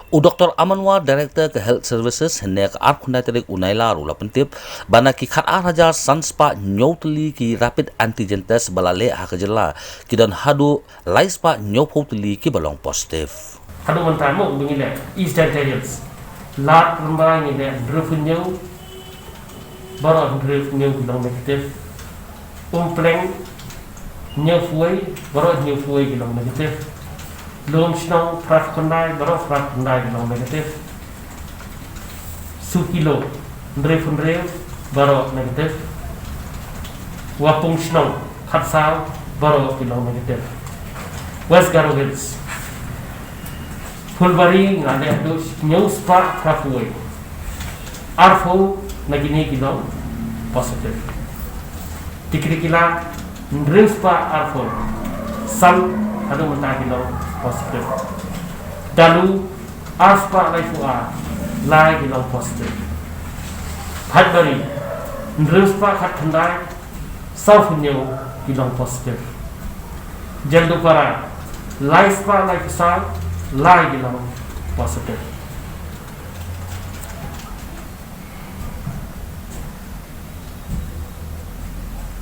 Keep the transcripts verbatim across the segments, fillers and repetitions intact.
U Doctor Aman War, Director ka Health Services, hynne ka arphew khyndai tarik u Nailar u la pyntip ba na ki khatar hajar san spah hynñiew tylli ki rapid antigen test ba la leh ha ka jylla, ki don haduh lai spah hynñiew phew tylli kiba long positive. Haduh mynta mo ba ngi leh East Jaintia Hills, Ladrymbai ngi leh hynriew phew hynñiew, baroh hynriew phew hynñiew ki long negative. Umpleng hynñiew phew wei, baroh hynñiew phew wei ki long negative. Lumshnong phra phew khyndai, baroh phra phew khyndai ki long negative. Sukilo hynriew phew hynriew, baroh negative. Wapung Shnong khatsaw, baroh ki long negative. West Garo Hills, Phulbari nga leh haduh hynñiew spah phra phew wei, arphew na kine ki long positive. Tikrikilla hynriew spah arphew san haduh mynta ki long positive. Dalu ar spah laiphew ar, lai ki long positive. Phaibari hynriew spah khatkhyndai, saw phew hynñiew ki long positive. Jaldupara lai spah laiphew saw, lai ki long positive.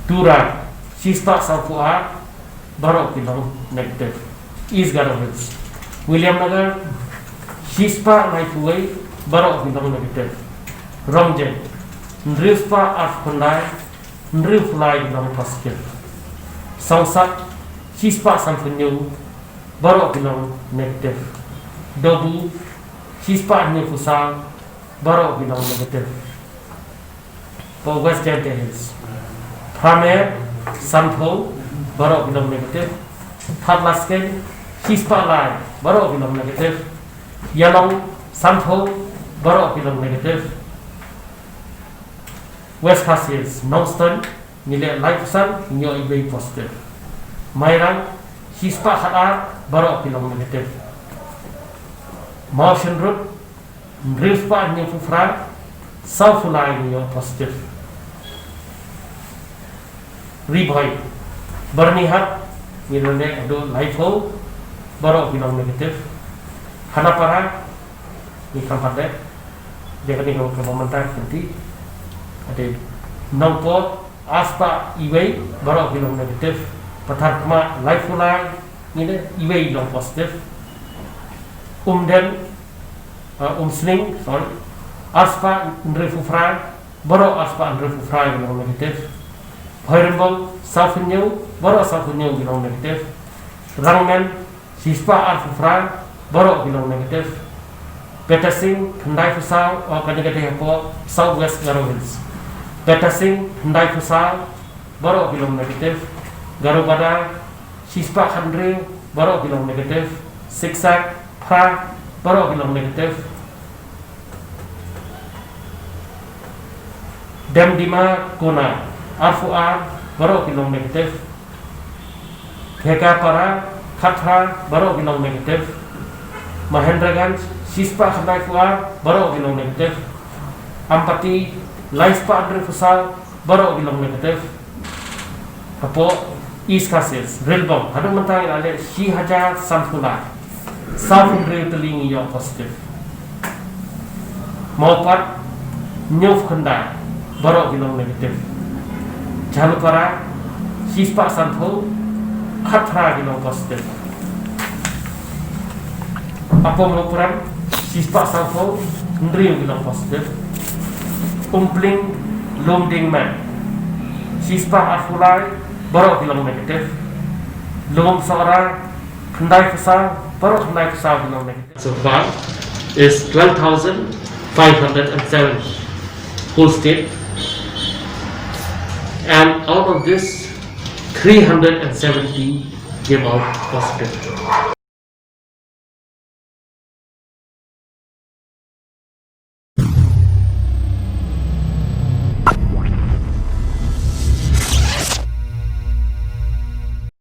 Tura shi spah saw phew ar, baroh ki long negative. East Garo Hills, Williamnagar shi spah laiphew wei, baroh ki long negative. Rongjeng hynriew spah arphew khyndai, hynriew phew lai ki long positive. Songsat shi spah san phew hynñiew, baroh ki long negative. Dobu shi spah hynñiew phew saw, baroh ki long negative. Hapoh West Jaintia Hills, Pramer san phew, baroh ki long negative. Thadlaskein shi spah lai, baroh ki long negative. Ialong san phew, baroh ki long negative. West Khasi Hills, Nongstoiñ ngi leh laiphew san, ngi ïoh iwei positive. Mairang shi spah khatar, baroh ki long negative. Mawshynrut hynriew spah hynñiew phew phra, saw phew lai ngi ïoh positive. Ri Bhoi, Byrnihat ngi la leh haduh laiphew, baroh ki long negative. Khanapara ngi kham pat leh, dei kane ka ba mynta ki kynti. Ade Nongpoh ar spah iwei, baroh ki long negative. Patharkhmah laiphew lai, ngi leh iwei long positive. Umden, uh, Umsning, sorry, ar spah hynriew phew phra, baroh ar spah hynriew phew phra ki long negative. Bhoirymbong saw phew hynñiew, baroh saw phew hynñiew ki long negative. Rangmen shi spah arphew phra, baroh ki long negative. Betasing khyndai phew saw, oh, kane ka dei hapoh South West Garo Hills. Betasing khyndai phew saw, baroh ki long negative. Garo Bada shi spah khathynriew, baroh ki long negative. Siksak phra, baroh ki long negative. Demdima Kona arphew ar, baroh ki long negative. Khekhapara khatphra, baroh ki long negative. Mahendraganj shi spah khyndai phew ar, baroh ki long negative. Ampati lai spah hynriew phew saw, baroh ki long negative. Hapoh East Khasi Hills, Rilbong, haduh mynta ngi la leh shi hajar san phew lai, saw phew hynriew tylli ngi ïoh positive. Mawpat hynñiew phew khyndai, baroh ki long negative. Jhalupara shi spah san phew, khatphra ki long positive. Hapoh Mawprem shi spah san phew, hynriew ki long positive. Umpling, Lumdiengjak shi spah arphew lai, baroh ki long negative. Lumsohra khyndai phew saw, baroh khyndai phew saw ki long negative. So far is twelve thousand five hundred and seven whole state, and out of this, three hundred and seventy came out positive.